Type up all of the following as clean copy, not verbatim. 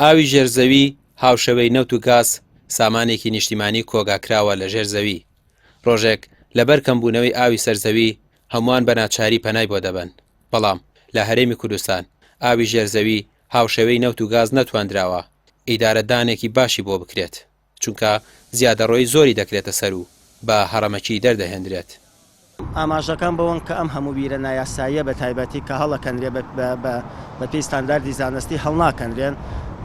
ئاوی ژێر زەوی هاوشێوەی نەوت و گاز سامانێکی نیشتیمانی کۆگاکراوە لە ژێر زەوی. ڕۆژێک لەبەر کەمبوونەوەی ئاوی سەر زەوی هەمووان بە ناچاری پەنای بۆ دەبەن. بەڵام لە هەرێمی کوردستان ئاوی ژێر زەوی هاوشێوەی نەوت و گاز نەتواندراوە ئیدارەدانێکی باشی بۆ بکرێت. چونکە زیادەڕۆیی زۆری دەکرێتە سەر و بە هەڕەمەکی دەردەهێندرێت. ئاماژەکان بەوەن کە ئەم هەموو بیرە نایاساییە بە تایبەتی کە هەڵەکەنرێ بە پێی ستانداردی زانستی هەڵناکەنرێن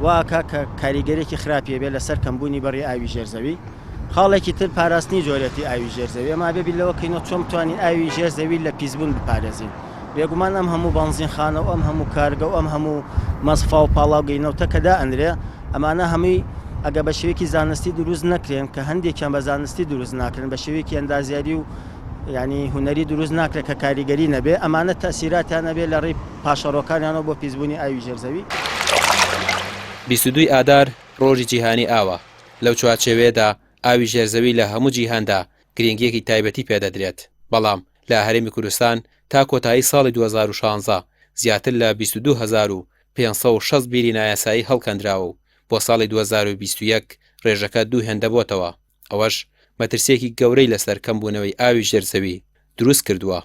وا ئەکا کە کاریگەریەکی خراپی هەبێ لەسەر کەمبوونی بڕی ئاوی ژێر زەوی. خاڵێکی تر پاراستنی جۆرێتی ئاوی ژێر زەوی ئێمە ئەبێ بیر لەوە کەینەوە چۆن بتوانین ئاوی ژێر زەوی لە پیسبوون بپارێزین. بێگومان ئەم هەموو بەنزینخانە و ئەم هەموو کارگە و ئەم هەموو مەسفا و پاڵاوگەی نەوتە کە دائەنرێ ئەمانە هەمووی ئەگە بە شێوەیەکی زانستی دروست نەکرێن کە هەندێکیان بە زانستی دروست ناکرێن بە شێوەیەکی ئەندازیاری و ینی هونەری دروست ناکرێت کە کاریگەری نەبێ ئەمانە تەسیراتیان نەبێ لە ڕێی پاشەڕۆکانیانەوە بۆ پیسبوونی ئاوی ژێرزەوی. 22 ی ئادار ڕۆژی جیهانی ئاوە، لەو چوارچێوەیەدا ئاوی ژێرزەوی لە هەموو جیهاندا گرنگییەکی تایبەتی پێدەدرێت، بەڵام لە هەرێمی کوردستان تا کۆتایی ساڵی 2016 زیاتر لە 22560 بیری نایاسایی هەڵکەندراوە و بۆ ساڵی 2021 رێژەکە دوو هێندە بۆتەوە، ئەوەش مەترسییەکی گەورەی لەسەر کەمبوونەوەی ئاوی ژێر زەوی دروست کردووە.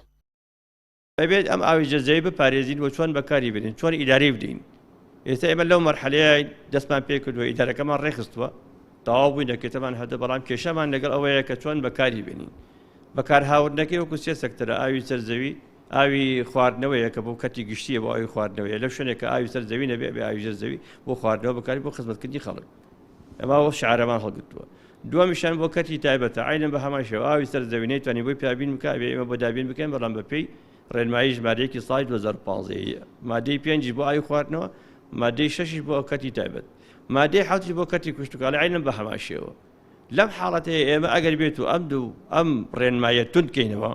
ئەبێت ئەم ئاوی ژێر زەوی بپارێزین و چۆن بەکاری بێنین، چۆن ئیدارەی بدەین. ئێستا ئێمە لەو مەرحەلەیە دەستمان پێ کردووە، ئیدارەکەمان ڕێکخستووە، تەواو بووین، دەکێتەمان هەردە، بەڵام کێشەمان لەگەڵ ئەوەیە کە چۆن بەکاری بێنین. بەکارهاوردنەکەی وەکو سێ سەکتەرە، ئاوی سەر زەوی، ئاوی خواردنەوەیە کە بۆ کەرتی گشتییە بۆ ئاوی خواردنەوەیە، لەو شوێنێک کە ئاوی سەر زەوی نەبێ ئەبێ ئاوی ژێر زەوی بۆ خواردنەوە بەکاری بۆ خزمەتکردنی خەڵک. ئێمە ئەو شعارەمان هەڵگرتووە. دووەمیشیان بۆ کەرتی تایبەتە، عەینەن بە هەمان شێوە ئاوی سەر زەوی نەیتوانی بۆی دابین بکا ئەبێ ئێمە بۆ دابین بکەین بەڵام بە پێی ڕێنمایی ژمارە یەکی ساڵی 2015 یە. مادەی پێنجیش بۆ ئاوی خواردنەوە، مادەی شەشیش بۆ کەرتی تایبەت. مادەی حەوتیش بۆ کەرتی کشتوکاڵی عەینەن بە هەمان شێوە. لەم حاڵەتەیە ئێمە ئەگەر بێت و ئەم دوو ئەم ڕێنماییە توند کەینەوە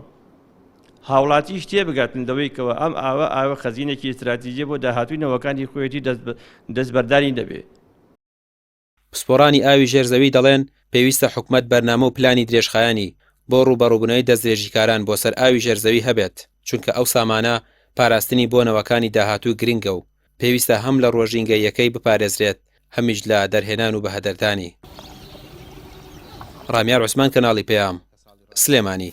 هاوڵاتیش تێبگاتن لەوەی کەەوە ئەم ئاوە ئاوە خەزینێکی ئیستراتیژیە بۆ داهاتووی نەوەکانی خۆیەتی دەستبەرداری نەبێ. پسپۆڕانی ئاوی ژێر زەوی دەڵێن، پێویستە حکومەت بەرنامە و پلانی درێژخایەنی بۆ ڕووبەڕووبوونەوەی دەستدرێژیکاران بۆ سەر ئاوی ژێر زەوی هەبێت، چونکە ئەو سامانە پاراستنی بۆ نەوەکانی داهاتوو گرنگە و پێویستە هەم لە ڕووە ژینگەییەکەی بپارێزرێت هەمیش لە دەرهێنان و بەهەدەردانی. ڕامیار عوسمان کەناڵی پەیام، سلێمانی.